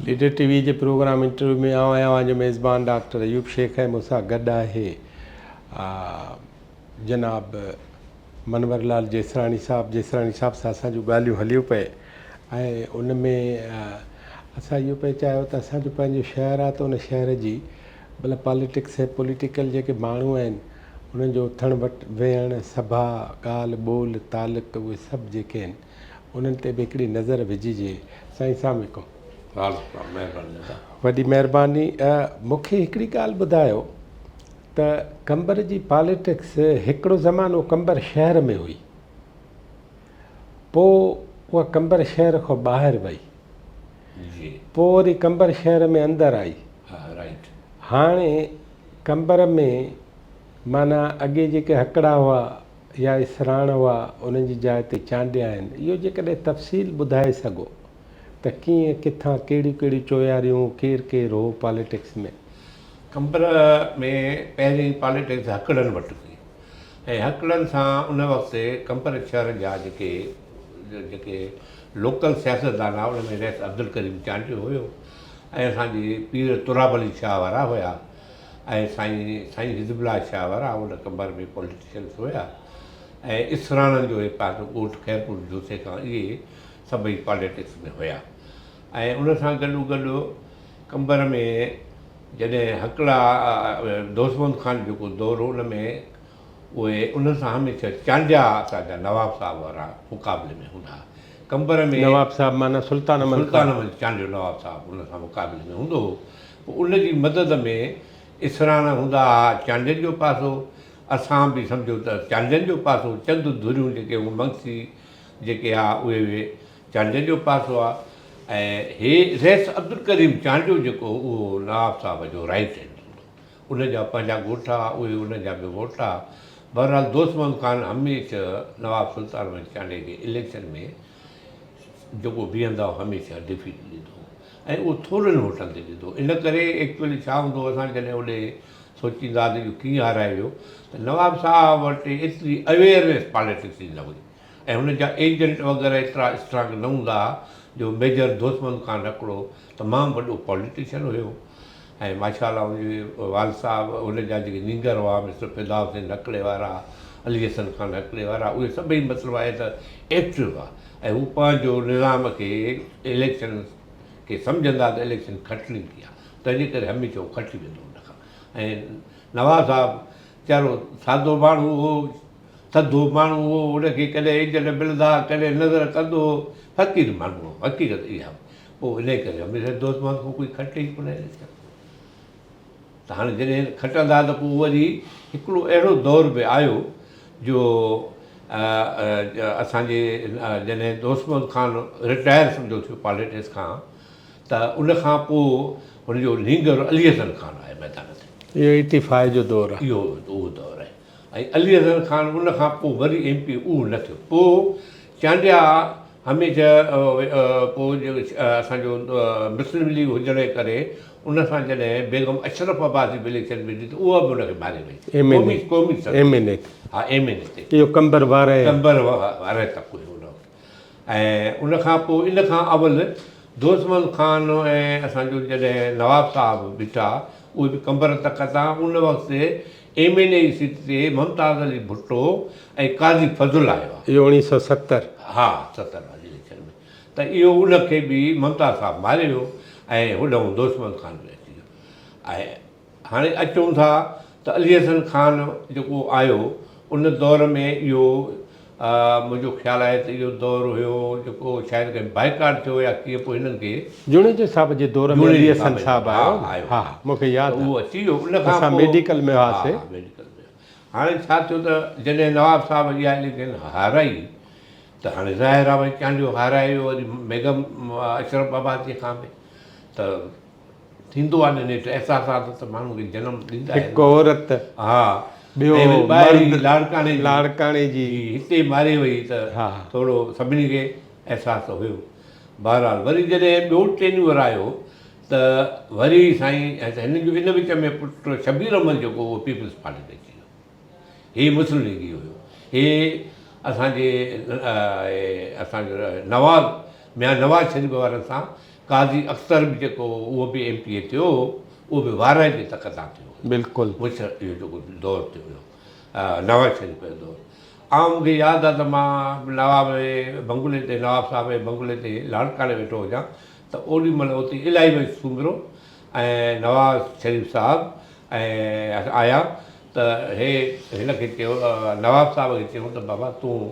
Leader ٽي V جي programme interview ۾ آئون آهيان اوهان جو ميزبان ڊاڪٽر ايوب شيخ ۽ مون سان گڏ آهي جناب منور لال جيسراڻي صاحب. جيسراڻي صاحب سان اسان جون ڳالهيون هليون پئي ۽ ان ۾ اسان اهو پئي چاهيو ته اسان جو پنهنجو شهر آهي ته ان شهر جي مطلب پاليٽڪس ۽ پوليٽيڪل جيڪي ماڻهو آهن انهن جو اٿڻ ويهڻ سڀا ڳالهه ٻولهه تعلق اهي سڀ جيڪي آهن انهن تي به هڪڙي نظر وجهجي. سائين السلام عليڪم. وعليڪم السلام مهرباني ادا. وڏي مهرباني. مون کي هڪڙي ڳالهه ٻڌايو ته قمبر جي پاليٽڪس هڪڙو زمانو قمبر شهر ۾ هئي پوء اها قمبر شهر کان ٻاهر وئي جي. پوء وري قمبر شهر ۾ اندر آئي. ها رائيٽ. هاڻي قمبر ۾ معنيٰ اڳي جيڪي هڪڙا هئا يا اسراڻ هئا انهن جي جاء تي چانڊيا آهن. اهو جيڪڏهن تفصيل ٻڌائي سگهو ته ڪيئن ڪٿان ڪهڙيون ڪهڙيون چوياريون ڪير ڪير هو پاليٽڪس ۾. قمبر ۾ پهرين پاليٽڪس هڪڙن وٽ هئي ۽ هڪڙن سان ان وقت قمبر شهر جا جيڪي جيڪي لوڪل سياستدان هئا ان ۾ رئيس عبدالڪريم چانڊيو هيو ۽ اسان جي پير تراب علي شاهه وارا هيا ۽ سائين سائين حزب الله شاهه وارا ان قمبر ۾ پوليٽيشنس هيا ۽ اسراڻن جو هي پاسو ڳوٺ خيرپور جوسي کان اهي سڀئي پاليٽڪس ۾ هيا ۽ ان سان گڏو گڏ قمبر ۾ جڏهن هڪڙا دوست محمد خان جيڪو دور هو ان ۾ اهي انهن سان هميشه چانڊيا اسان جا نواب صاحب وارا مقابلي ۾ هوندا ها قمبر ۾. نواب صاحب معنيٰ سلطان احمد خان. سلطان احمد چانڊيو نواب صاحب ان سان مقابلي ۾ هوندو هو. پوء ان جي مدد ۾ اسراڻ هوندا ها چانڊين جو پاسو، اسان به سمجهو ته چانڊين جو پاسو، چند ڌريون جيڪي هو مگسي جيڪي ها اهي به چانڊين جو پاسو ها ۽ هي رئيس عبدالڪريم چانڊيو جيڪو هو اهو نواب صاحب جو رائيٽ هينڊ هوندو هو. ان جا پنهنجا ڳوٺ ها اهي ان جا به ووٽ ها. بهرحال دوست محمد خان هميشه نواب سلطان محمد چانڊيي کي اليڪشن ۾ جيڪو بيهندا هو هميشه ڊفيٽ ڏيندو هو. ۽ اهو ٿورن ووٽن تي ڏيندو هو. ان ڪري ايڪچوئلي ڇا هوندو هو اسان جڏهن اوڏي سوچيندا هئاسين جو ڪيئن هارائي ويو ته نواب صاحب وٽ ايتري اويئرنيس پاليٽڪس جي نه هئي ۽ هن جا ايجنٽ وغيره ايترا اسٽرانگ نه هوندا هئا جو ميجر دوست محمد خان هڪڙو تمام وڏو پاليٽيشن هيو ۽ ماشاء الله هن جي والد صاحب هن جا جيڪي نينگر هئا مسٽر فدا حسين هڪڙي وارا علي حسن خان هڪڙي وارا اهي سڀئي مطلب آهي ته ايڪٽو هئا ۽ هو پنهنجو نظام کي اليڪشن کي سمجهندا ته اليڪشن کٽڻي ٿي آهي تنهنجي ڪري هميشه هو کٽي ويندو هن کان ۽ نواز صاحب ويچارو سادو ماڻهو هو ٿڌو ماڻهو هو هن کي ڪڏهن ايجنٽ ملندا هئا ڪڏهن نظر ڪندو هو فقير ماڻهو هو حقيقت اها هئي پوء انهي ڪري هميشه دوست محمد کان ڪوئي کٽي ئي ڪونه اليڪشن ته هاڻي جڏهن کٽندا ته پوء وري هڪڙو اهڙو دور به آيو جو اسان جي جڏهن دوست محمد خان رٽائر سمجهو ٿيو پاليٽڪس کان ته ان کان پوء هن جو نينگر علي حسن خان آيو ميدان تي. اهو ايٽي فائيو جو دور آهي. اهو اهو دور آهي ۽ علي حسن خان ان کان پوء وري ايم پي اهو نه ٿيو. پوء چانڊيا هميشه پوء اسان جو مسلم ليگ هجڻ جي ڪري ان سان جڏهن بيگم اشرف عباسي به اليڪشن وڙهي ته اها به ان کي ماري وئي. ايم اين اي قومي سطح ايم اين اي تي. ها ايم اين اي تي. اهو قمبر وارهه. قمبر وارهه تڪ هيو ان وقت ۽ ان کان پوء ان کان اول دوست محمد خان ۽ اسان جو جڏهن نواب صاحب بيٺا اهي به قمبر تڪ تان ان وقت ايم اين اي جي سيٽ تي ممتاز علي ڀٽو ۽ قاضي فضل آيو آهي. اهو اوڻيهه سو 70. ها 70 واري اليڪشن ۾ ته اهو ان کي به ممتاز صاحب ماري ويو ۽ هوڏانهن دوست محمد خان به اچي ويو ۽ هاڻي اچون ٿا ته علي حسن خان جيڪو آيو ان دور ۾ اهو منهنجو خيال آهي ته اهو دور هيو جيڪو شايد ڪنهن بائيڪاٽ ٿيو يا ڪيئن پوء هنن کي جوڻيجو صاحب جي دور ۾ علي حسن صاحب آيو ها مون کي ياد آهي اهو اچي ويو ان کان اسان ميڊيڪل ۾ هئاسي ها ميڊيڪل ۾ هاڻي ڇا ٿيو ته جڏهن نواب صاحب اها اليڪشن هارائي ته هاڻي ظاهر آهي ڀائي چانڊيو هارائي ويو وري بيگم اشرف عباسي کان به ته ٿيندو آهي نه نيٺ احساسات ته ماڻهو کي جنم ڏيندا آهن. هڪ عورت ها ٻيو مرد لاڙڪاڻي لاڙڪاڻي جي هتي ماري وئي ته ٿورو سڀني کي احساس ته هيو. بهرحال وري جڏهن ٻيو ٽينيور آيو ته وري سائين هن جو ان وچ ۾ پٽ شبير احمد جيڪو اهو پيپلز پارٽي ۾ اچي ويو. هي مسلم ليگي هيو. هي اسان جي اسان جو نواز ميان نواز شريف وارن سان قاضي اختر به جيڪو هو اهو به ايم پي اي ٿيو هو، اهو به وارهه جي تڪ تان ٿيو هو. بلڪل. مشرف اهو جيڪو دور ٿيو هيو نواز شريف جو دور. آئون مون کي ياد آ ته مان نواب جي بنگلي تي نواب صاحب جي بنگلي تي لاڙڪاڻي ويٺو هجان ته اوڏي مهل اتي الاهي بخش سومرو ۽ نواز شريف صاحب ۽ آيا ته هي هن کي چيو نواب صاحب کي چيائون ته بابا تون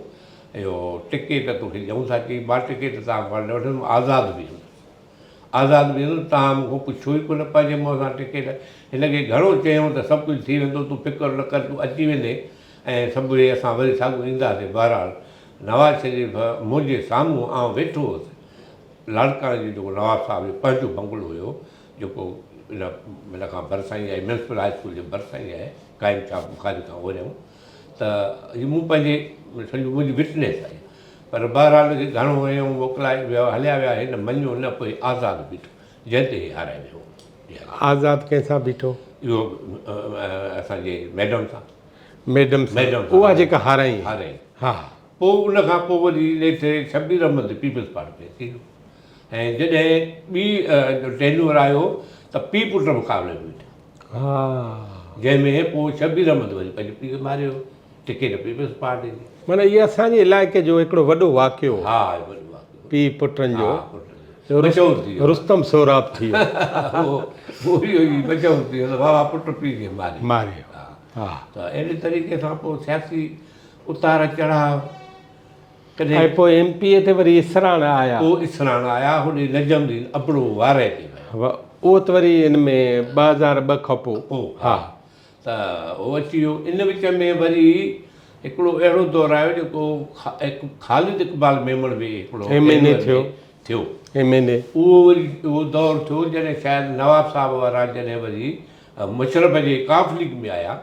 اهو ٽڪيٽ توکي ڏيون ٿا چي مان ٽڪيٽ توهان کان نه وٺندم آزاد بيهندس آزاد بيهندس توهان مون کان پڇيو ئي ڪونه پنهنجي منهن سان ٽڪيٽ هن کي گهڻو چيائون ته سڀ ڪجهه ٿي ويندو تون فڪر نه ڪر تون اچي ويندين ۽ سڀ اهي اسان وري ساڳيو اينداسين بهرحال نواز شريف منهنجي سامهون آئون ويٺو هوس لاڙڪاڻي جو جيڪو نواب صاحب جو پنهنجو بنگلو هيو جيڪو ان ان کان ڀرسان ئي آهي ميونسپل هاء اسڪول جي ڀرسان ئي آهي قائم شاهه بخاري کان اوريائون ته هي مون پنهنجي سمجهو منهنجي وٽنيس آهي پر بهرحال ان کي گهڻو هنيائون موڪلائي ويا هليا ويا هن مڃيو نه پوء آزاد بيٺو جنهن تي هي هارائي ويو. آزاد ڪنهن سان بيٺو؟ اهو اسان جي ميڊم سان. ميڊم سان اها جيڪا هارائين. هارائين. ها. پوء ان کان پوء وري نيٺ شبير احمد پيپلز پارٽي ۾ اچي ويو ۽ جڏهن ٻي ٽينيوئر آيو ته پيء پٽ مقابلي ۾ بيٺا. ها. جنهن ۾ پوء شبير احمد وري پنهنجي پيء کي ماريو ٽڪيٽ پيپلز پارٽي جي. معنيٰ اهي اسان جي علائقي جو هڪڙو وڏو واقعو هو. ها اهو وڏو واقعو هو. پيء پٽن جو. ها پٽن جو. مشهور ٿي ويو. رستم سهراب ٿي ويو. اهو اهو ئي مشهور ٿي ويو ته بابا پٽ پيء کي ماريو. ماريو. ها. ها. ته اهڙي طريقي سان پوء سياسي اتار چڙهاء ڪڏهن. ۽ پوء ايم پي اي تي وري اسراڻ آيا. پوء اسراڻ آيا هوڏي نجم الدين ابڙو وارهه تي ويو. اهو ته وري ان ۾ 2002 کان پوء. پوء ها ته اهو اچي ويو. ان وچ ۾ وري هڪڙو اهڙو دور آيو جيڪو خالد اقبال ميمڻ به هڪڙو ايم اين اي ٿيو. ٿيو. ايم اين اي. اهو وري اهو دور ٿيو جڏهن شايد نواب صاحب وارا جڏهن وري مشرف جي قاف ليگ ۾ آيا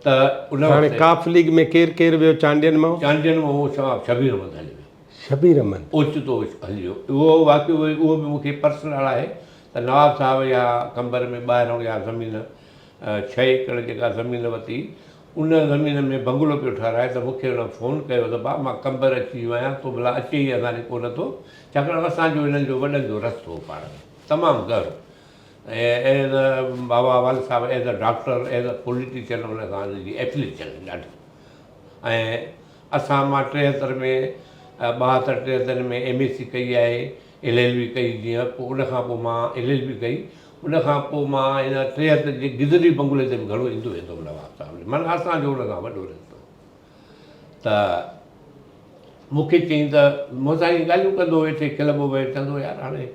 ته ان وقت. هاڻي قاف ليگ ۾ ڪير ڪير ويو چانڊين مان؟ چانڊين مان اهو شواب شبير احمد هلي ويو. شبير احمد. اوچتو هلي ويو. اهو واقعو وري اهو به مون کي پرسنل آهي ته نواب صاحب يا قمبر ۾ ٻاهرئون يا زمين ڇهه ايڪڙ جيڪا زمين ورتي ان زمين ۾ بنگلو پيو ٺهرائي ته مون کي هن فون ڪيو ته ڀاء مان قمبر اچي ويو آهيان تون ڀلا اچين ئي اسان ڏي ڪو نه ٿو ڇاڪاڻ اسان جو هنن جو وڏن جو رستو هو پاڻ ۾ تمام گهرو ۽ ايز ا بابا والد صاحب as a doctor as a politician ان سان ان جي افليشن ڏاڍي ۽ اسان مان 73 ۾ 72 73 ۾ ايم ايس سي ڪئي آهي ايل ايل بي ڪئي جيئن پوء ان کان پوء مان ايل ايل بي ڪئي ان کان پوء مان هن 73 جي گدري بنگلي تي به گهڻو ايندو ويندو هوم نواب صاحب ڏي معنيٰ اسان جو ان سان وڏو رشتو ته مون کي چيائين ته مون سان ائين ڳالهيون ڪندو ويٺي کلندو ويٺي چوندو هو يار هاڻي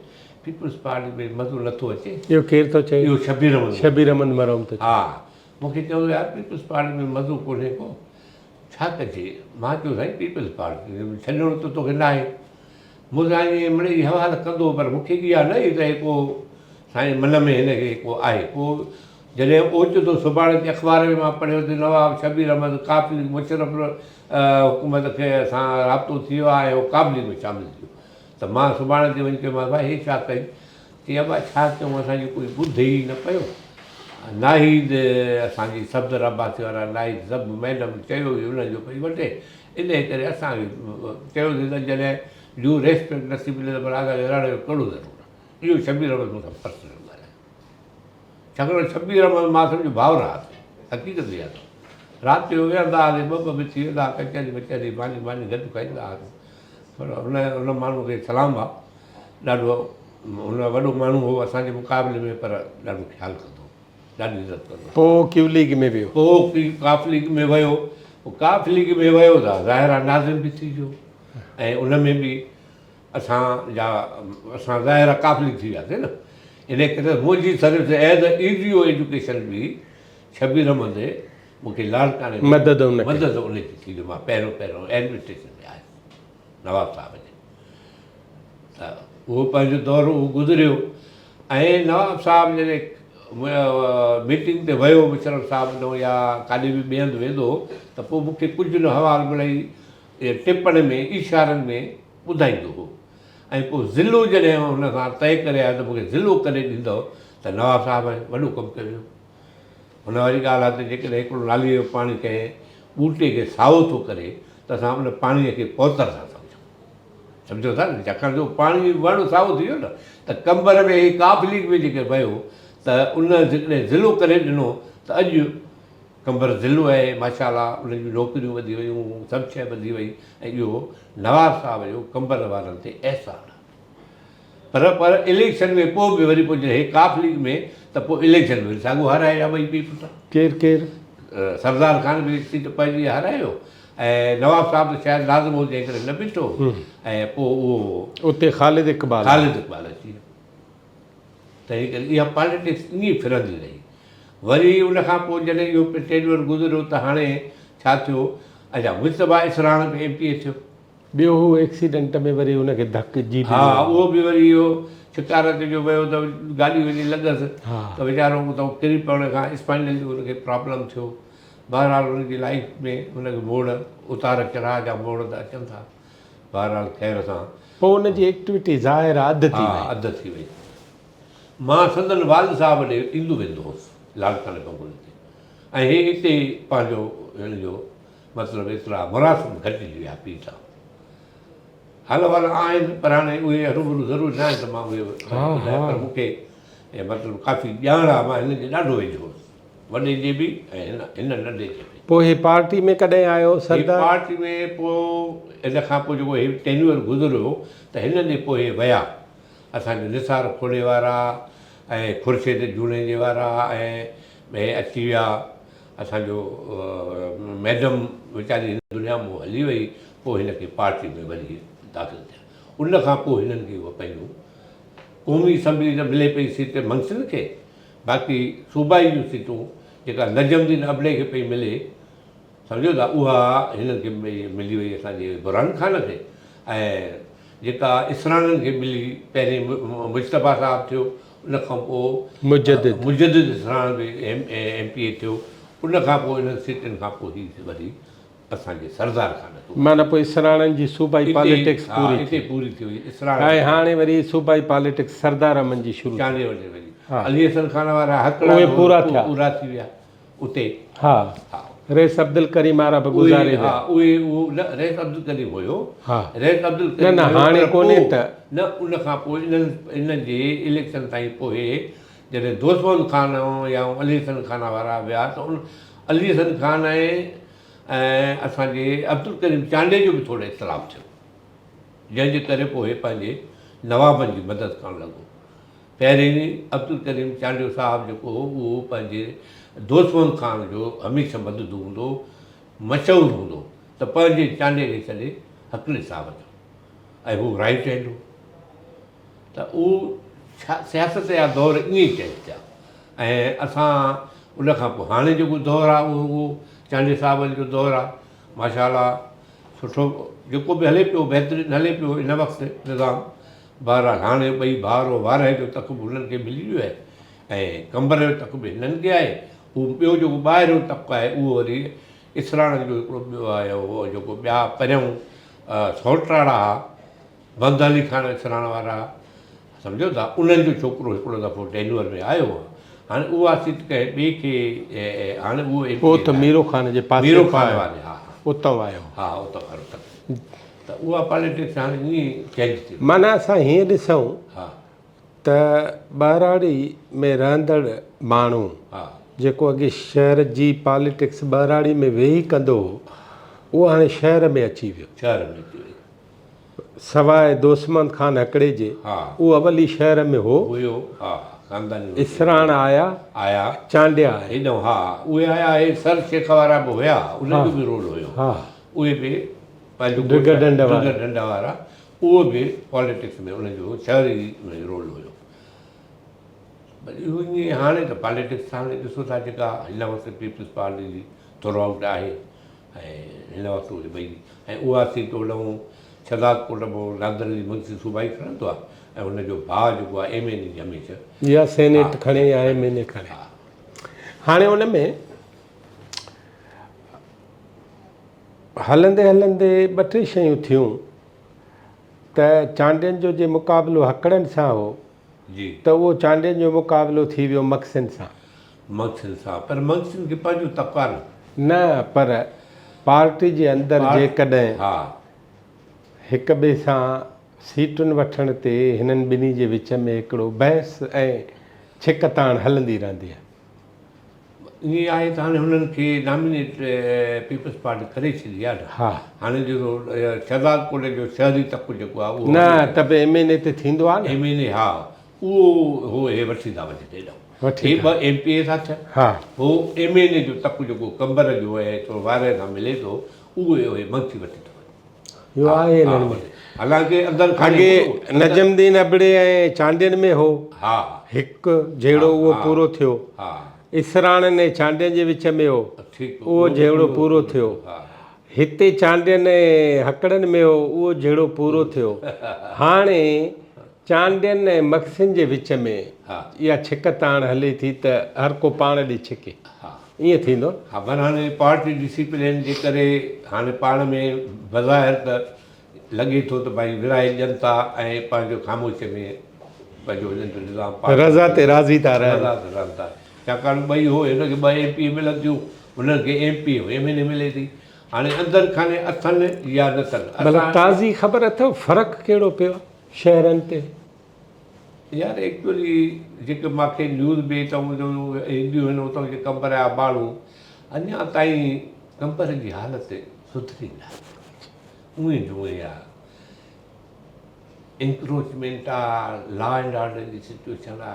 پيپلز پارٽي ۾ مزو نٿو اچي. اهو ڪير ٿو چئي؟ اهو شبير احمد. شبير احمد مرحوم ٿو چئي. ها مون کي چوندو يار پيپلز پارٽي ۾ مزو ڪونهي ڪو ڇا ڪجي؟ مان چيو سائين پيپلز پارٽي ڇڏڻو ته توکي ناهي. مون سان ائين مڙئي حوال ڪندو هو پر مون کي اها نه هئي ته هي ڪو سائين من ۾ هن کي ڪو آهي. پوء جڏهن اوچتو سڀاڻي تي اخبار ۾ مان پڙهيو ته نواب شبير احمد قافلي مشرف حڪومت کي سان رابطو ٿي ويو آهي ۽ هو قابلي ۾ شامل ٿي ويو ته مان سڀاڻي تي وڃي چيومانس ڀاء هي ڇا ڪئي؟ چيائين ابا ڇا ڪيون اسان جي ڪوئي ٻڌي ئي نه پيو. ناهيد اسان جي صفدر عباسي وارا ناهيد سڀ ميڊم چيو ئي انهن جو پئي وٺي انهيء ڪري اسان کي چيوسين ته جڏهن ڊيو ريسپيڪٽ نٿي ملي ته ڀلا اسان کي رهڻ جو ڪهڙو ضرور آهي. اهو شبير احمد مون سان پرسنل ڳالهايو. ڇاڪاڻ ته شبير احمد مان سمجهه ڀائر هئاسين. حقيقت اها اٿم. رات جو ويهندا هئاسين، ٻه ٻه به ٿي ويندا هئا، ڪچهري وچهري، ماني ٻاني گڏ کائيندا هئاسين. پر ان ان ماڻهوء کي سلام آ. ڏاڍو هن وڏو ماڻهو هو اسان جي مقابلي ۾ پر ڏاڍو خيال ڪندو هو. ڏاڍي عزت ڪندو هو. پوء ڪيو ليگ ۾ ويو. پوء قاف ليگ ۾ ويو. پوء قاف ليگ ۾ ويو ته ظاهر آ ناظم به ٿي ويو ۽ ان ۾ به اسان جا اسان ظاهر آ قاف ليگ ٿي وياسين نه. انهيء ڪري منهنجي service as a E D O education به شبير احمد مون کي لاڙڪاڻي ۾ مدد ان ڪئي. مدد ان جي ٿي جو مان پهريون پهريون ايڊمنسٽريشن ۾ آيس نواب صاحب جي ته اهو پنهنجو دور اهو گذريو ۽ نواب صاحب جڏهن ميٽنگ تي ويو مشرف صاحب ڏانهن يا ڪاڏي به ٻئي هنڌ ويندو هو ته پوء مون کي ڪجهه نه حوال مڙئي ٽپڻ ۾ اشارن ۾ ٻڌائيندو هو ۽ پوء ضلعو جڏهن هن سان طئي ڪري آيو ته مون کي ضلعو ڪري ڏيندؤ ته نواب صاحب وڏو ڪم ڪيو. هن واري ڳالهه آهي ته جيڪڏهن هڪڙو ناليء جو پاڻي ڪنهن ٻوٽي کي سائو ٿو ڪري ته اسان ان پاڻيء کي پوتر ٿا سمجهون. سمجهو ٿا نه ڇاڪاڻ جو پاڻي وڻ سائو ٿي ويو نه ته قمبر ۾ هي ڪاف ليگ ۾ جيڪي ويو ته ان جيڪڏهن ضلعو ڪري ڏنو ته اڄ قمبر ضلعو آهي ماشاء الله ان جون نوڪريون وڌي ويون سڀ شيء وڌي وئي ۽ اهو نواب صاحب جو قمبر وارن تي احسان آهي پر پر اليڪشن ۾ پوء به وري پوء جڏهن هي ڪاف ليگ ۾ ته پوء اليڪشن ۾ وري ساڳو هارائي ويا ٻئي پيء پٽ. ڪير ڪير؟ سردار خان به سيٽ پنهنجي هارايو ۽ نواب صاحب ته شايد لازم هو جنهن ڪري نه بيٺو ۽ پوء اهو. اتي خالد اقبال. خالد اقبال اچي ويو. تنهن ڪري اها پاليٽڪس ائين ئي ڦرندي رهي. وري ان کان پوء جڏهن اهو ٽينيوئر گذريو ته هاڻي ڇا ٿيو اڇا مجتبيٰ اسراڻ به ايم پي اي ٿيو. ٻيو هو ايڪسيڊنٽ ۾ وري ان کي ڌڪ جي ها اهو به وري اهو شڪارت جو ويو ته گاڏي وڃي لڳس ته ويچارو اتان ڪري پوڻ کان اسپائنل جو ان کي پرابلم ٿيو. بهرحال ان جي لائيف ۾ ان کي موڙ اتار چڙهاء جا موڙ ته اچن ٿا. بهرحال خير سان. پوء ان جي ايڪٽيوٽي ظاهر آ اڌ ٿي ها وئي. اڌ ٿي وئي. مان سندن والد صاحب ڏي ايندو ويندو هوس لاڙڪاڻي بنگلي تي ۽ هي اتي پنهنجو هن جو مطلب ايترا مراسم گهٽجي ويا پيء سان. حال احوال آهن پر هاڻي اهي هروڀرو ضروري ناهي ته مان اهي ٻڌايان پر مون کي مطلب ڪافي ڄاڻ آهي مان هن جي ڏاڍو ويجهو هوس وڏي جي به ۽ هن هن ننڍي جي به. پوء هي پارٽي ۾ ڪڏهن آيو هي سردار؟ پارٽي ۾ پوء ان کان پوء جيڪو هي ٽينيوئر گذريو ته هن ڏي پوء هي ويا اسان جو نثار کوڙي وارا ۽ خورشيد جوڻيجي وارا ۽ هي اچي ويا اسان جو ميڊم ويچاري هن دنيا مون هلي وئي پوء هن کي پارٽي ۾ وري داخل ٿيا ان کان پوء هنن کي اهو پنهنجون قومي اسيمبلي ته ملي پئي سيٽ منگسن کي باقي صوبائي جون سيٽون جيڪا نجم الدين ابڙي کي پئي ملي سمجهو ٿا اها هنن کي ملي وئي اسان جي برهان خان کي ۽ جيڪا اسراڻن کي ملي پهرين مجتبيٰ صاحب ٿيو ان کان پوء مجدد مجدد اسراڻ به ايم پي اي ٿيو ان کان پوء انهن سيٽن کان پوء هي وري اسان جي سردار خان کي معنيٰ پوء اسراڻن جي صوبائي پاليٽڪس پوري ٿي اتي پوري ٿي وئي اسراڻن ۽ هاڻي وري صوبائي پاليٽڪس سردار امن جي شروع ٿي چانڊيي وٽ وري علي حسن خان وارا هڪڙا اهي پورا ٿيا پورا ٿي ويا اتي ها رئيس عبدالڪريم وارا به گذاري ويا. ها اهي اهو نه رئيس عبدالڪريم هيو ها رئيس عبدالڪريم نه نه هاڻي ڪونهي ته نه ان کان پوء انهن انهن جي اليڪشن تائين پوء جڏهن دوست محمد خان يا علي حسن خان وارا ويا ته ان علي حسن خان ۽ اسان جي عبدالڪريم چانڊيي جو به ٿورو اختلاف ٿيو جنهن جي ڪري پوء پنهنجي نوابن جي مدد ڪرڻ لڳو. پهرين عبدالڪريم چانڊيو صاحب جيڪو هو اهو پنهنجي دوست محمد خان جو هميشه مددو هوندو هو، مشهور هوندو هو ته پنهنجي چانڊيي کي ڇڏي هڪلي صاحب جو ۽ هو رائيٽ هينڊ هو ته اهو سياست جا دور ائين ئي چينج ٿيا ۽ اسان ان کان پوء هاڻي جيڪو دور آهي اهو اهو چانڊيي صاحبن جو دور آهي ماشاء الله سٺو جيڪو به هلي پيو بهترين هلي پيو هن وقت نظام بهرحال هاڻي ٻئي ڀائر وارهه جو تڪ به هنن کي ملي ويو آهي ۽ قمبر جو تڪ به هنن کي آهي. هو ٻيو جيڪو ٻاهريون تڪ آهي اهو وري اسراڻن جو هڪڙو ٻيو آهي اهو جيڪو ٻيا پريون سوٽراڙا ها بند علي خان اسراڻ وارا سمجهو ٿا انهن جو ڇوڪرو هڪڙو دفعو ٽينوئر ۾ آيو هو هاڻي اها سيٽ ڪنهن ٻئي کي هاڻي اهو ايم پي اهو ته ميرو خان جي پاسي ميرو خان واري ها اتان آيو ها اتان وارو تڪ ته اها پاليٽڪس هاڻي ائين چينج ٿي وئي. معنيٰ اسان هيئن ڏسون ته ٻهراڙي ۾ رهندڙ ماڻهو جيڪو اڳي شهر جي پاليٽڪس ٻهراڙي ۾ ويهي ڪندو هو اهو هاڻي شهر ۾ اچي ويو. شهر ۾ اچي ويو. سواء دوست محمد خان هڪڙي جي اهو اول ئي شهر ۾ هو. هيو ها خانداني هو. اسراڻ آيا آيا چانڊيا آيا. هيڏانهن ها اهي آيا اهي سر شيخ وارا به هيا انهن جو به رول هيو اهي به پنهنجو ڊگهه ڍنڍ وارا. ڊگهه ڍنڍ وارا اهو به پاليٽڪس ۾ انهن جو شهري ۾ رول هيو پر اهو ائين هاڻي ته پاليٽڪس هاڻي ڏسو ٿا جيڪا هن وقت پيپلز پارٽي جي ٿرو آئوٽ آهي ۽ هن وقت اهي ٻئي ۽ اها سيٽ اوڏانهن شهداد ڪوٽ مان نادر علي مگسي صوبائي کڻندو آهي ۽ هن جو ڀاء جيڪو آهي ايم اين اي جي هميشه يا سينيٽ کڻي يا ايم اين اي کڻي هاڻي ان ۾ هلندي هلندي ٻه ٽي شيون ٿيون ته چانڊين جو جي مقابلو هڪڙن سان هو جي. ته اهو چانڊين جو مقابلو ٿي ويو مگسين سان. مگسين سان پر مگسين کي پنهنجو تڪ آ نه. نه پر پارٽي جي اندر جيڪڏهن ها. هڪ ٻئي سان. سيٽن وٺڻ تي هنن ٻنهي جي وچ ۾ هڪڙو بحث ۽ ڇڪتاڻ هلندي رهندي آهي. ائين آهي ته هاڻي هنن کي نامينيٽ پيپلز پارٽي ڪري ڇڏي آهي نه. ها. هاڻي جيڪو شهزاد ڪوٽ جو شهري تڪ جيڪو آهي اهو. نه ته به ايم اين اي تي ٿيندو آهي نه. ايم اين اي ها اهو هو هي وٺي ٿا وڃن هيڏانهن. وٺي هي ٻه ايم پي اي ٿا ٿين. ها. هو ايم اين اي جو تڪ جيڪو قمبر جو ۽ ٿورو وارهه سان ملي ٿو اهو هي منگسي وٺي ٿو وڃي. اهو آهي هنن ۾. حالانڪه اندر کڻي اڳي نجم الدين ابڙي ۽ چانڊين ۾ هو. ها. هڪ جهيڙو اهو پورو ٿيو. ها. اسراڻن ۽ چانڊين جي وچ ۾ هو. ٺيڪ. اهو جهيڙو پورو ٿيو. ها. هتي چانڊين ۽ هڪڙن ۾ هو اهو جهيڙو پورو ٿيو. هاڻي چانڊين ۽ مگسين جي وچ ۾ اها ڇڪتاڻ هلي ٿي ته هر ڪو پاڻ ڏي ڇڪي. ائين ٿيندو نه؟ ها پر هاڻي پارٽي ڊسيپلين جي ڪري هاڻي پاڻ ۾ بظاهر ته لڳي ٿو ته ڀائي ورهائي ڏين ٿا ۽ پنهنجو خاموشي ۾ پنهنجو هنن جو نظام پارٽي رضا تي راضي ٿا رهن. رضا تي رهن ٿا ڇاڪاڻ ٻئي هو هن کي ٻه ايم پي اي ملن ٿيون هنن کي ايم پي ايم اين اي ملي ٿي هاڻي اندر خاني اٿن يا نه اٿن ڀلا تازي خبر اٿو فرق ڪهڙو پيو آهي شهرن تي؟ يار ايڪچوئلي جيڪي ماکي نيوز به اتان جو اينديون آهن اتان جي قمبر جا ماڻهو اڃا تائين قمبر جي حالت سڌري نه آهي اونئي جو اونئي آهي انڪروچمينٽ آ لا اينڊ آرڊر جي سچويشن آ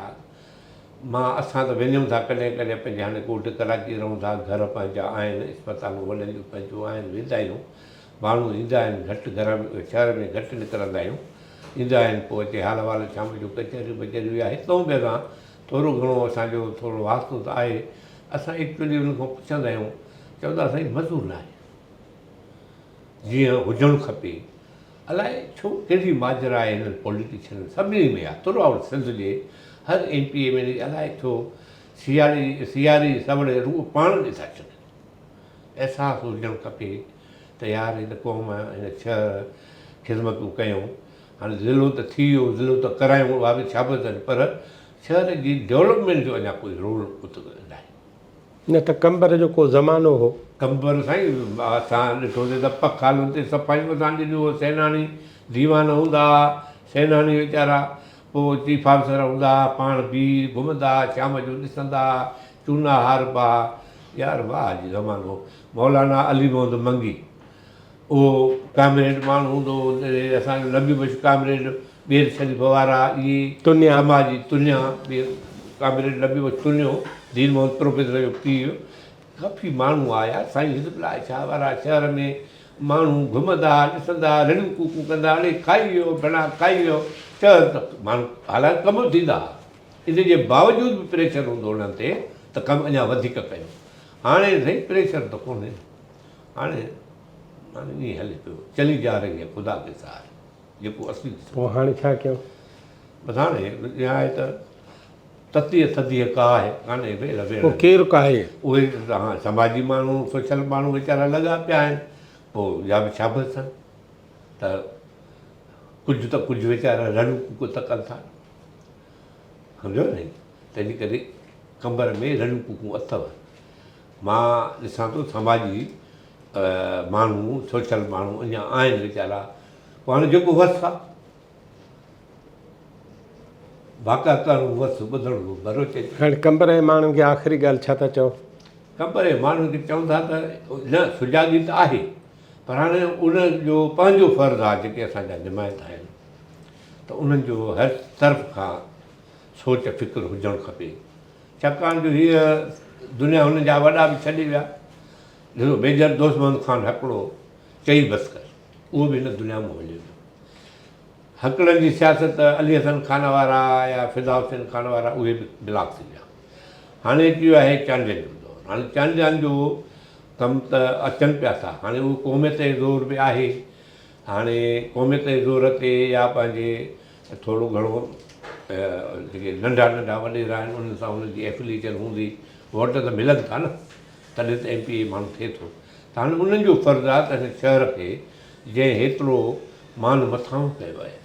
مان اسان ته وڃون ٿا ڪڏهن ڪڏهن پنهنجي هاڻي ڳوٺ ڪراچي رهون ٿا گهر پنهنجا آهن اسپتالون وڏن جون پنهنجون آهن ويندا آهيون ماڻهو ايندا آهن گهٽ گهر ۾ شهر ۾ گهٽ نڪرندا آهيون ايندا آهن پوء اچي حال احوال شام جو ڪچهريون بچهريون يا هتئون به اسان ٿورو گهڻو اسان جو ٿورو واسطو ته آهي اسان ايڪچولي انهن کان پڇندا آهيون چوندا سائين مزو ناهي جيئن هجڻ کپي الائي ڇو ڪهڙي ماجرا آهي هنن پوليٽيشنن سڀني ۾ آهي ٿرو آئوٽ سنڌ جي هر ايم پي ايم اين الائي ڇو سياري سياري جي سوڙ رڳو پاڻ ڏي ٿا ڇڏن احساس هجڻ کپي ته يار هن قوم هن شهر خدمتون ڪيون هاڻي ضلعو ته ٿي ويو ضلعو ته ڪرايون اها به شابس آهن پر شهر جي ڊولپمينٽ جو اڃا ڪوئي رول اتي ناهي. نه ته قمبر جو ڪو زمانو هو. قمبر سائين اسان ڏٺوسي ته پکالن تي صفايون اسان ڏنيون هو سيناڻي ديوان هوندا ها سيناڻي ويچارا پوء چيف آفيسر هوندا ها پاڻ بيهي گهمندا ها شام جو ڏسندا ها چونا هاربا ها يار واهه جي زمانو هو مولانا علي محمد منگي اهو ڪامريڊ ماڻهو هوندو هو اسان جو نبي بخش ڪامريڊ ٻير شريف وارا اهي تنيا سماجي تنيا ٻير ڪامريڊ نبي بخش تنيو دين محمد پروفيسر جو پيء ڪافي ماڻهو آيا سائين حزب الله شاهه وارا شهر ۾ ماڻهو گهمندا ڏسندا رڙيون ڪوڪون ڪندا اڙي کائي ويو ڀڻا کائي ويو شهر ته ماڻهو حالانڪ ڪم به ٿيندا هئا ان جي باوجود به پريشر هوندو انهن تي ته ڪم اڃا وڌيڪ ڪيو هاڻي سائين پريشر ته ڪونهي هاڻي هاڻي ائين هلي پيو چلي جا رهي هي خدا ڪي سهاري جيڪو اصلي قسم پوء هاڻي ڇا ڪيون؟ بس هاڻي اها آهي ته تتيء ٿڌيء ڪاهه ڪانهي ويل ويڙهه پوء ڪير ڪاهي؟ اهي ته سماجي ماڻهو سوشل ماڻهو ويچارا لڳا پيا آهن پوء اها به شابس اٿن ته ڪجهه ته ڪجهه ويچارا رڙيون ڪوڪ ته ڪن ٿا سمجهو نه تنهنجي ڪري قمبر ۾ رڙيون ڪوڪون اٿو مان ڏسان ٿو سماجي ماڻهو سوشل ماڻهو اڃا آهن ويچارا پوء هاڻي جيڪو وس آ واڪا ڪرڻ وس ٻڌڻ ڀروسي تي. هاڻي قمبر جي ماڻهن کي آخري ڳالهه ڇا ٿا چئو؟ قمبر جي ماڻهن کي چئون ٿا ته نه سجاڳي ته آهي پر هاڻي ان جو پنهنجو فرض آ جيڪي اسان جا نمائندا آهن ته انهن جو هر طرف کان سوچ فڪر هجڻ کپي ڇاڪاڻ جو هيء دنيا هن جا وڏا به ڇڏي ويا. ڏسو ميجر دوست محمد خان هڪڙو چئي بس ڪر، اهو به هن دنيا مان هليو ويو. هڪڙن جي سياست علي حسن خان وارا يا فدا حسين خان وارا اهي به بلاڪ ٿي ويا. هاڻي اچي ويو آهي چانڊين جو دور. هاڻي چانڊين جو ڪم ته اچن پيا ٿا. هاڻي اهو قوميت جي زور به آهي. هاڻي قوميت جي زور تي يا پنهنجي ٿورو گهڻو جيڪي ننڍا ننڍا وڏيرا آهن انهن سان انهن جي ايفليشن هوندي، ووٽ ته ملن ٿا نه تڏهن ته ايم پي اي ماڻهو ٿئي ٿو ته هاڻي انهن جو فرض آهي ته هن شهر کي جنهن هيترو مان مٿانهون ڪيو آهي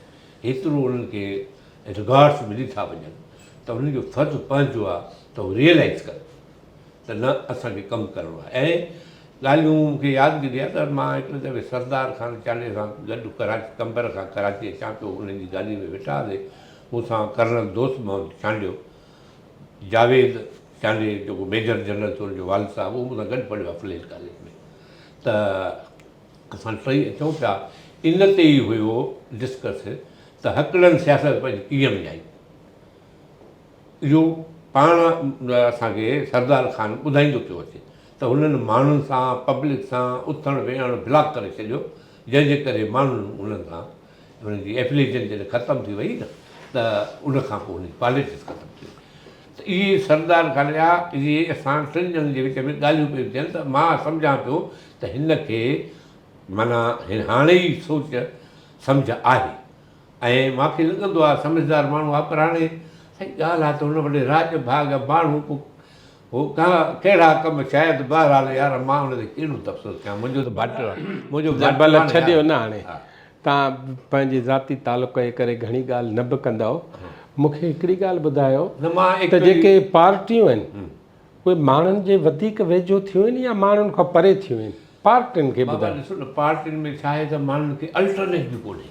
هيترو انهن کي رگارڊس ملي ٿا وڃن ته انهن جو فرض پنهنجو آهي ته هو ريئلائز ڪن ته نه اسان کي ڪم ڪرڻو آهي ۽ ڳالهيون مون کي يادگيري آهي ته مان هڪڙي دفعي سردار خان چانڊيي سان گڏ ڪراچي قمبر کان ڪراچي اچان پيو انهن جي گاڏي ۾ ويٺا هئاسين مون سان ڪرنل دوست محمد چانڊيو جاويد چانڊيي جيڪو ميجر جنرل ٿيو ان جو والد صاحب اهو مون سان گڏ پڙهيو آهي فليل ڪاليج ۾ ته اسان ٽئي اچون پيا ان تي ئي هيو ڊسڪس ته هڪڙن سياست پنهنجي ڪيئن وڃائي اهو پاڻ اسان کي سردار خان ٻڌائيندو پيو اچي ته هنن ماڻهن سان پبلڪ سان اٿڻ ويهڻ بلاڪ ڪري ڇڏيو جنهن جي ڪري ماڻهن انهن سان انهن جي افليشن جڏهن ختم ٿي وئي نه ته ان کان پوء انهن جي پاليٽڪس ختم ٿي وئي ته اهي سردار خان جا اهي اسان ٽن ڄڻن جي وچ ۾ ڳالهيون پيون ٿين ته مان سمجهان پيو ته هن کي معنيٰ هاڻي ئي سوچ سمجهه آهي ۽ مان کي لڳندو آهي سمجهدار ماڻهو آهي پر هاڻي سائين ڳالهه آهي ته هن وٽ راڄ ڀاڳ ماڻهو پوء هو ڪهڙا ڪم شايد بهرحال يار مان ان تي ڪهڙو تبصرو ڪيان منهنجو ته ڀائٽيو آهي منهنجو نه ڀائٽيو ڀلا آهي نه ڇڏيو يار نه هاڻي توهان پنهنجي ذاتي تعلق جي ڪري گهڻي ڳالهه نه به ڪندؤ مون کي هڪڙي ڳالهه ٻڌايو نه مان ته ايڪچوئلي جيڪي پارٽيون آهن اهي ماڻهن جي وڌيڪ ويجهو ٿيون آهن يا ماڻهن کان پري ٿيون آهن؟ پارٽين کي بابا ٻڌايو. ڏسو نه پارٽين ۾ ڇا آهي ته ماڻهن کي الٽرنيٽ به ڪونهي.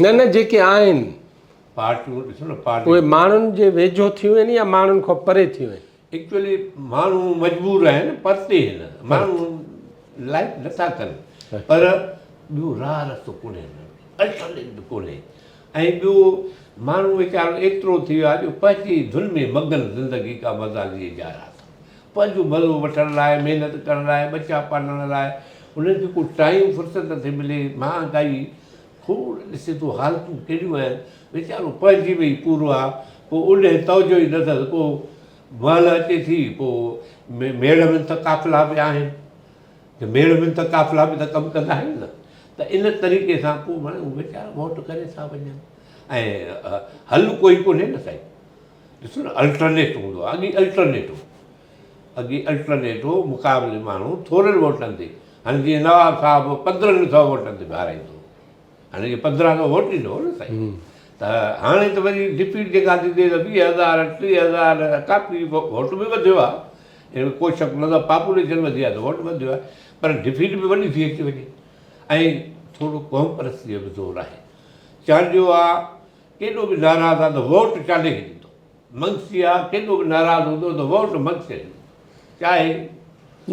نه نه جيڪي آهن. پارٽيون ڏسو نه پارٽي. اهي ماڻهن جي ويجهو ٿيون آهن يا ماڻهن کان پري ٿيون آهن؟ ايڪچوئلي ماڻهو مجبور آهن پرتي آهن ماڻهو لائيڪ نٿا ڪن پر ٻيو راهه رستو ڪونهي هنن کي الٽرنيٽ به ڪونهي ۽ ٻيو ماڻهو ويچارو ايترو ٿي ويو آهي جو پنهنجي ڌن ۾ مگن زندگي ڪا مزا ليئي جا رها ٿا. پنهنجو مزو وٺڻ لاء، محنت ڪرڻ لاء، ٻچا پالڻ لاء انهن کي ڪو ٽائيم فرصت نٿي ملي. مهانگائي کوڙ ڏسي ٿو حالتون ڪهڙيون آهن، ويچارو پنهنجي ۾ ئي پورو آهي، پوء اوڏهه توجهه ئي نه اٿس، ڪو مهل اچي ٿي پوء ميڙ ۾ ته قافلا به آهن. ته ميڙ ۾ ته قافلا به ته ڪم ڪندا آهن نه ته ان طريقي سان پوء ماڻهو ويچارا ووٽ ڪري ٿا وڃن ۽ حل ڪوئي ڪونهي نه سائين ڏسو نه الٽرنيٽ هوندو آهي اڳي الٽرنيٽ هو اڳي الٽرنيٽ هو مقابلي ماڻهو ٿورن ووٽن تي هاڻي جيئن نواب صاحب پندرهن سو ووٽن تي به هارائيندو هو هاڻي جي 15 سو ووٽ ڏنو هو نه سائين ته هاڻي ته وري ڊفيٽ جيڪا ٿيندي ته 20 هزار 30 هزار ڪافي ووٽ به وڌيو آهي ان ۾ ڪو شڪ نه ته پاپوليشن وڌي آهي ته ووٽ وڌيو آهي پر ڊفيٽ به وڏي ٿي اچي وڃي ۽ ٿورو قوم پرستي جو به زور آهي چانڊيو آ ڪيڏو به ناراض آ ته ووٽ چانڊيي کي ڏيندو مگسي آ ڪيڏو به ناراض هوندو ته ووٽ مگسي کي ڏيندو چاهي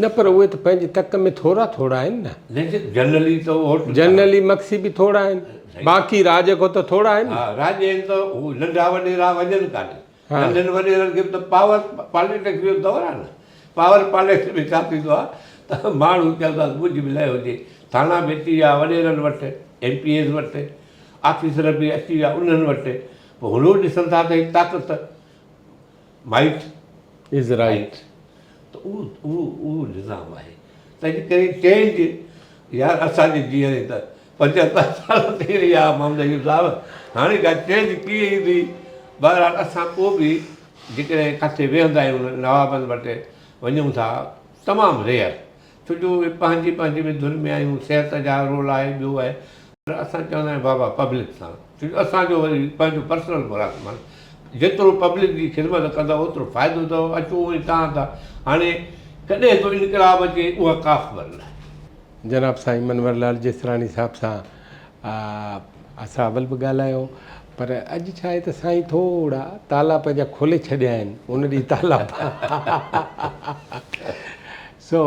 نه پر اهي ته پنهنجي تڪ ۾ ٿورا ٿورا آهن نه. نه جي جنرلي ته ووٽ جنرلي مگسي به ٿورا آهن باقي راڄ کان ته ٿورا آهن نه. ها راڄ آهن ته هو ننڍا وڏيرا وڃن ڪاڏي ننڍن وڏيرن کي به ته پاور پاليٽڪس جو دور آهي نه پاور پاليٽڪس ۾ ڇا ٿيندو آهي ته ماڻهو چوندا آهن منهنجي به لئه هجي ٿاڻا به اچي ويا وڏيرن وٽ ايم پي ايز وٽ آفيسر به اچي ويا انهن وٽ پوء هو ڏسن ٿا ته هي طاقت مائٽ از رائٽ ته اهو اهو اهو نظام آهي تنهنجي ڪري چينج يار اسان جي جيئري ته 75 سال ٿي وئي آهي محمد ايوب صاحب هاڻي ڪا چينج ڪيئن ايندي بهرحال اسان پوء به جيڪڏهن ڪاٿي ويهندا آهيون نوابن وٽ وڃون ٿا تمام ريئر ڇو جو اهي پنهنجي پنهنجي ۾ ڌن ۾ آهيون صحت جا رول آهي ٻيو آهي پر اسان چوندا آهيون بابا پبلڪ سان ڇو جو اسان جو وري پنهنجو پرسنل مراسم آهي جيترو پبلڪ جي خدمت ڪندؤ اوترو فائدو اٿو اچو ۽ تان ته هاڻي ڪڏهن ٿو انقلاب اچي اها ڪا خبر ناهي. جناب سائين منور لال جيسراڻي صاحب سان اسان اول به ڳالهايو پر اڄ ڇا آهي ته سائين ٿورا تالا پنهنجا کولي ڇڏيا آهن ان ڏينهن تالا سو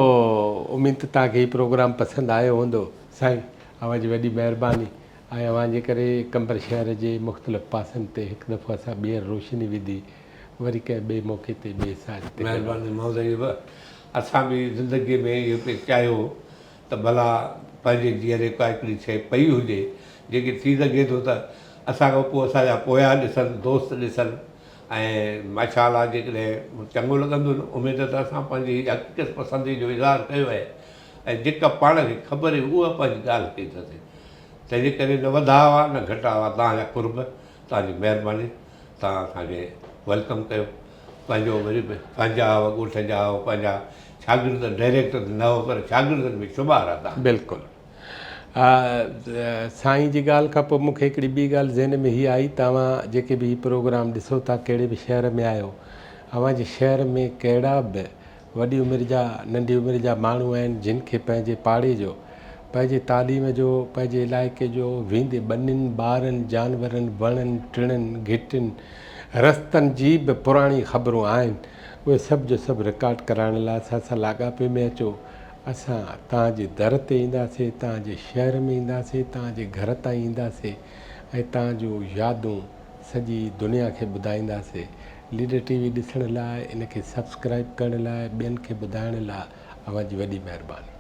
اميد ته توهان کي هي پروگرام پسند آيو هوندو. سائين اوهان جي وڏي مهرباني ۽ اوهان جي ڪري قمبر شهر جي مختلف پاسن تي هڪ دفعو اسان ٻيهر روشني وڌي وري ڪنهن ٻئي موقعي تي ٻئي ساز تي ملون. مهرباني محمد ايوب اسان به زندگي ۾ اهو پئي چاهيو ته ڀلا پنهنجي جيئري ڪا هڪڙي شيء پئي هجي جيڪي ٿي سگهي ٿو ته اسان کان پوء اسان جا پويان ڏسن دوست ڏسن ۽ ماشاء الله جيڪڏهن چڱو لڳندو نه اميد ته اسان پنهنجي حقيقت پسندي جو اظهار ڪيو آهي ۽ جيڪا پاڻ کي خبر هئي اها پنهنجي ڳالهه ڪئي اٿس تنهن جي ڪري نه وڌاء آ نه گهٽاء آ توهان جا قرب توهان جي مهرباني توهان اسان کي welcome ڪيو پنهنجو وري به پنهنجا هئا ڳوٺ جا هئا پنهنجا شاگرد ڊائريڪٽر ته نه هئا پر شاگردن ۾ شمار آ توهان. بلڪل سائين جي ڳالهه کان پوء مون کي هڪڙي ٻي ڳالهه ذهن ۾ هي آئي ته اوهان جيڪي به هي پروگرام ڏسو ٿا ڪهڙي به شهر ۾ آهيو اوهان جي شهر ۾ ڪهڙا به وڏي عمر جا ننڍي عمر جا ماڻهو آهن جن کي پنهنجي پاڙي جو، پنهنجي تعليم جو، پنهنجي علائقي جو، ويندي ٻنين، ٻارن، جانورن، وڻن، ٽڻن، گهٽين، رستن جي به پراڻي خبرون آهن، اهي سڀ جو سڀ رڪارڊ ڪرائڻ لاء اسان سان لاڳاپي ۾ اچو، اسان توهان جي در تي اينداسين، توهان جي شهر ۾ اينداسين، توهان جي گهر تائين اينداسين ۽ توهان جون يادون سڄي دنيا کي ٻڌائينداسين. ليڊر ٽي وي ڏسڻ لاء ان کي سبسڪرائيب ڪرڻ لاء ٻين کي ٻڌائڻ لاء اوهان جي وڏي مهرباني.